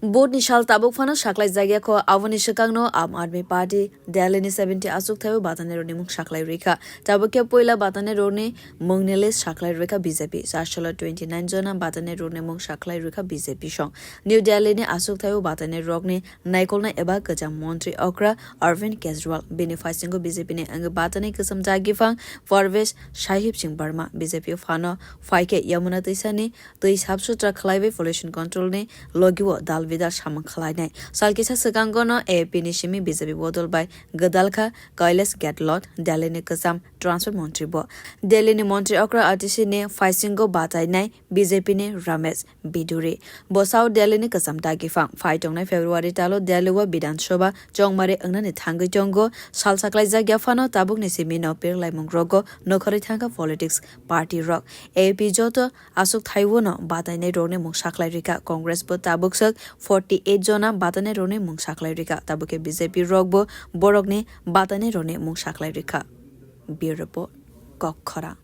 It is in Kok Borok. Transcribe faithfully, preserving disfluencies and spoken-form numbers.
Vote ni sal tabuk phano saklai jakya kho, aboni swkangno Aam Aadmi Party Delhi ni seventy achuk thaio batanai rokni mung saklai rikha. Tabuk khe puila batanai rokni mungni list saklai rikha B J P. Char salo twenty nine jona batanai rokni mung saklai rikha B J P song. New Delhi ni achuk thaio batanai rokni naikolna eba kwcham montri okra Arvind Kejriwal. Bini phaisingo B J P ni wngwi batanai kwcham dagi phang Parvesh Sahib Singh Barma. B J P phano phaikhe Yamuna twisani twi sap sutra khlaiwi pollution control ni logio dal bidal samung khlainai. Sal kisa swkango no A A P ni simi B J P bodol bai gwdalkha Kailash Gehlot, Delhi ni kwcham transport montri bo. Delhi ni montri okra R T C ni phaisingo batainai B J P ni Ramesh Biduri. Bo South Delhi ni kwcham dagi phang. Phai tongnai February talo Delhi o Bidhan Sabha chongmari wngnani thangwi tongo. Sal saklai jakya phano tabukni simi no pirlaimung rogo nokharwi thangkha politics party rok. A A P joto aswk thaiwono batainai rokni mung saklai rikha. Congress bo tabuk swk forty eight jona batainai rokni mung saklai rikha. Tabuk khe B J P rok bo borokni batainai rokni mung saklai rikha. Bureau Report, Kokkhorang.